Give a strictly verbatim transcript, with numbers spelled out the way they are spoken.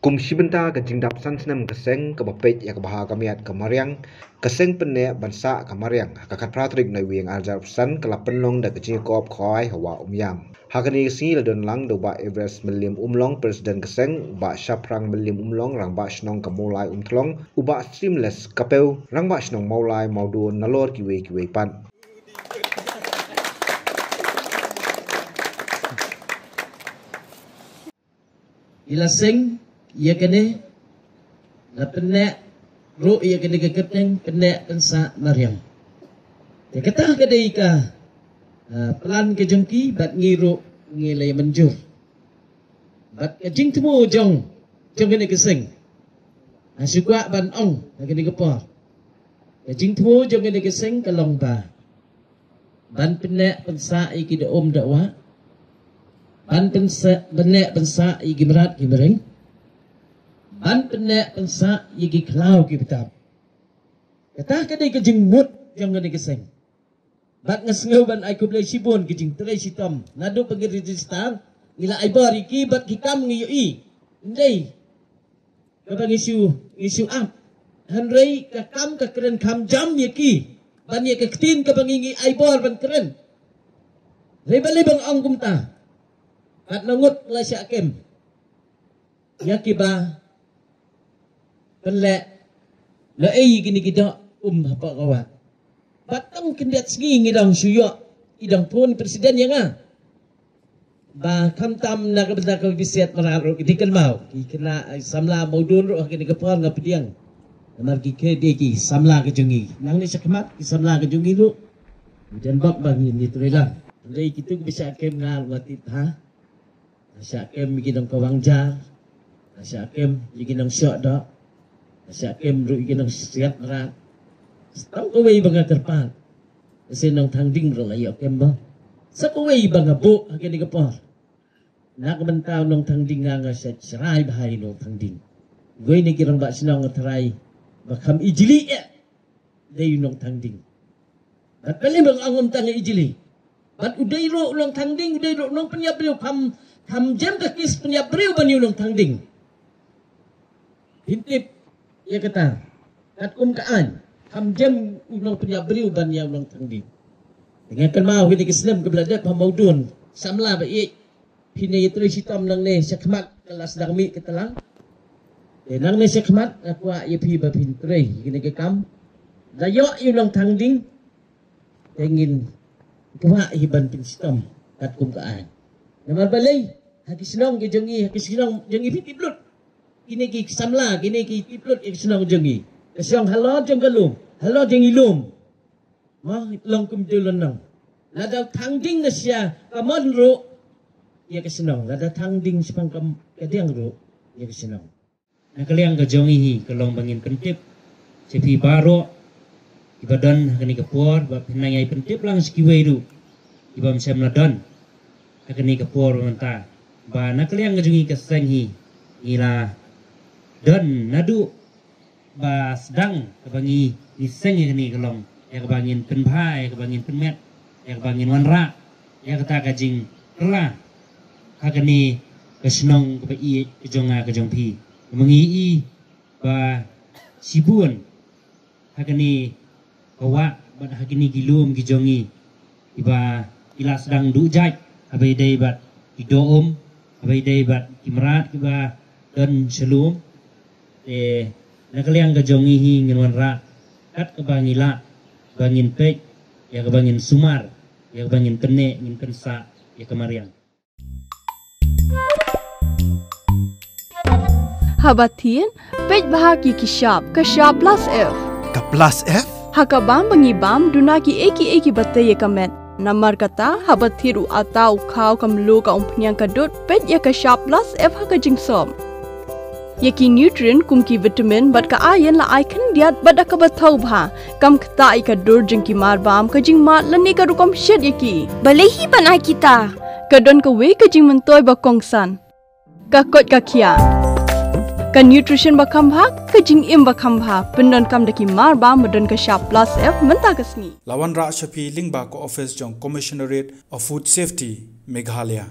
Kum shi bynta ka jingdap san snem ka seng kaba peit ïa ka bha ka miat ka mariang, ka seng pynneh pynsah ka mariang ha ka khatphra tarik Naiwieng arhajar arphew san ka la pynlong da ka jingïakop khawai ha Wah Umïam. Ha kane ka sngi la don lang da u Bah Everest Mylliem Umlong, President ka seng, u Bah Shaphrang Mylliem Umlong, Rangbah Shnong ka Mawlai Umthlong, u Bah Streamless Kapew, Rangbah Shnong Mawlai Mawdon, nalor kiwei kiwei pat. Ïa la seng ïa kane, la pynneh ruh ïa kane ka kyrteng pynneh pynsah mariang. Te kata ka dei ka, ah, plan ka jong ki, bad ngi ruh ngi la ïa mynjur. Bad ka jingthmu jong, jong kane ka seng, nga shu kwah ban ong ha kane ka por, ka jingthmu jong kane ka seng ka long ba ban pynneh pynsah ïa ki da um da wah, ban pynsah, pynneh pynsah ïa ki mrad ki mreng, ban pynneh pynsah ïa ki khlaw ki btap. Kata ka dei ka jingmut jong kane ka seng. Bad nga sngew ban ai khublei shibun ki jingtrei shitom. Naduh ba ngi register, ngi la ai bor ïa ki bad ki kam ngi ïohi. Ndei kaba ngi shu, ngi shu ap. Hynrei ka kam ka kren kham jam ïa ki ban ïa ka ktien kaba ngi, ngi ai bor ban kren. Hynrei balei ba nga ong kumta? Katno ngut la shah kem ïa kiba pynleh la ei kine ki doh um hapoh ka wah. Bad tang khyndiat sngi ngi dang shu ïoh i dang phone president ïa nga. Ba khamtam na ka bynta ka bisiat mrad ruh ki dei kynmaw ki khynnah, eh, samla Mawdon ruh ha kine ki por nga pdiang. Namar ki khe dei ki samla ka jong ngi. Nangne shakhmat ki samla ka jong ngi ruh. Jan bak ba ngin ïatrei lang. Hynrei kitu ki ba shah kem nga ruh nga tip ha. Nga shah kem ïa ki nongkawang jar, nga shah kem ïa ki nongshoh doh, nga shah kem ruh ïa ki nongsiat mrad. Sa tang kawei ba nga kyrpad, sa nongthang ding ruh la ïoh kem ba. Sa kawei ba nga buh ha kane ka por, na ka bynta u nongthang ding nga, nga shah shrai bha ïa u nongthang ding. Kawei na ki rangbah shnong nga tharai ba kham ijli eh dei u nongthang ding. Bad balei ba nga ong um tang ijli? Bad u dei ruh u nongthang ding, u dei ruh u nongpynïap briew, kham, kham jem ka case pynïap briew ban ïa u nongthang ding. Phin tip ïa kata. Katkum ka aiñ, kham jem u nongpynïap briew ban ïa u nongthang ding. Te nga kynmaw kine ki snem kiba la dep ha Mawdon, samla ba ïeit, phin ïatrei shitom nangne shakhmat ka la sdang mih ka tlang. Te nangne shakhmat nga kwah ïa phi ba phin trei ïa kine ki kam. Da ïoh ïa u nongthang ding, te ngin kwah hi ban pynshitom katkum ka aiñ. Namar balei, ha ki shnong ki jong ngi, ha ki shnong jong ngi phi tip lut. Kine ki samla, kine ki tip lut ïa ki shnong jong ngi. Ka shnong halor jong ka lum, halor jong i lum. Mo, long kumjuh lynnong. Lada u thang ding na sha ka mon ruh ïa ka shnong, lada thang ding shaphang ka, ka diang ruh ïa ka shnong. Na ka liang ka jong ngi hi ka long ba ngin pyntip sha phi baroh kiba don ha kane ka por, ba phin nang ïai pyntip lang sha kiwei ruh kiba ym shym la don ha kane ka por mynta, ba na ka liang ka jong ngi ka seng hi ngi la don naduh ba sdang kaba ngi, ngi seng ïa kane ka long ïa kaba ngin pynbha, ïa kaba ngin pynmet, ïa kaba ngin wanrah ïa kata ka jingkylla ha kane ka shnong kaba ïeit ka jong nga ka jong phi. Kaba ngi i ba shibun ha kane ka wah bad ha kine ki lum ki jong ngi, kiba ki la sdang duh jait, haba ïadei bad ki doh um, haba ïadei bad ki mrad kiba don sha lum. Te na ka liang ka jong ngi hi ngin wanrah kat kaba ngi lah ba ngin peit ïa kaba ngin sumar, ïa kaba ngin pynneh, ngin pynsah ïa ka mariang. Haba thied, peit bha ki ki shap, ka shap plus F. Ka plus F? Ha ka bam ba ngi bam, duna ki ei ki ei kiba tei ïa ka met. Namar kata, haba thied u atta u khaw ka mluh ka umphniang ka dud, peit ïa ka shap plus F ha ka jingsop. Ïa ki nutrient kum ki vitamin bad ka iron la ai khyndiat bad da kaba thaw bha. Kam ktah ïa ka dur jong ki mar bam, ka jingmad lane ka rukom shet ïa ki. Balei hi ban ai kita? Ka don kawei ka jingmyntoi ba kongsan. Ka koit ka khiah. Ka nutrition ba kham bha, ka jingim ba kham bha. Pyndonkam da ki mar bam ba don ka shap plus F mynta ka sngi. La wanrah sha phi lyngba ka office jong Commissionerate of Food Safety, Meghalaya.